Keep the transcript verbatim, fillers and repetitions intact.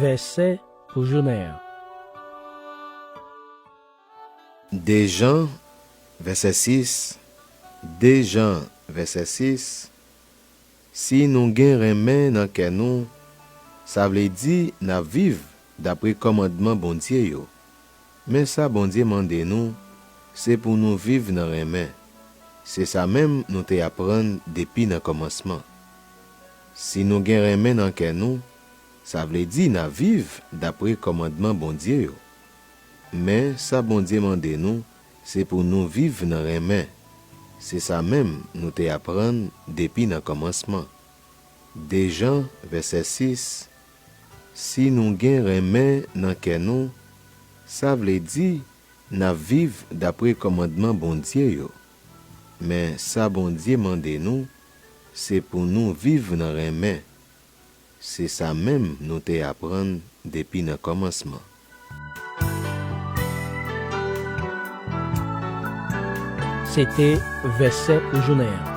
Vèsè pou jounen an. De Jan, vèsè sis. De Jan, vèsè sis. Si nou gen renmen nan kè nou, sa vle di n ap viv dapre kòmandman Bondye yo. Men sa Bondye mande nou, se pou nou viv nan renmen. Se sa menm nou te aprann depi nan kòmansman. Si nou gen renmen nan kè nou, sa vle di n ap viv dapre kòmandman Bondye yo. Men sa Bondye mande nou, se pou nou viv nan renmen. Se sa menm nou te aprann depi nan kòmansman. De Jan, vèsè sis. Si nou gen renmen nan kè nou, sa vle di n ap viv dapre kòmandman Bondye yo. Men sa Bondye mande nou, se pou nou viv nan renmen. Se sa menm nou te aprann depi nan kòmansman. Se te vèsè pou jounen an.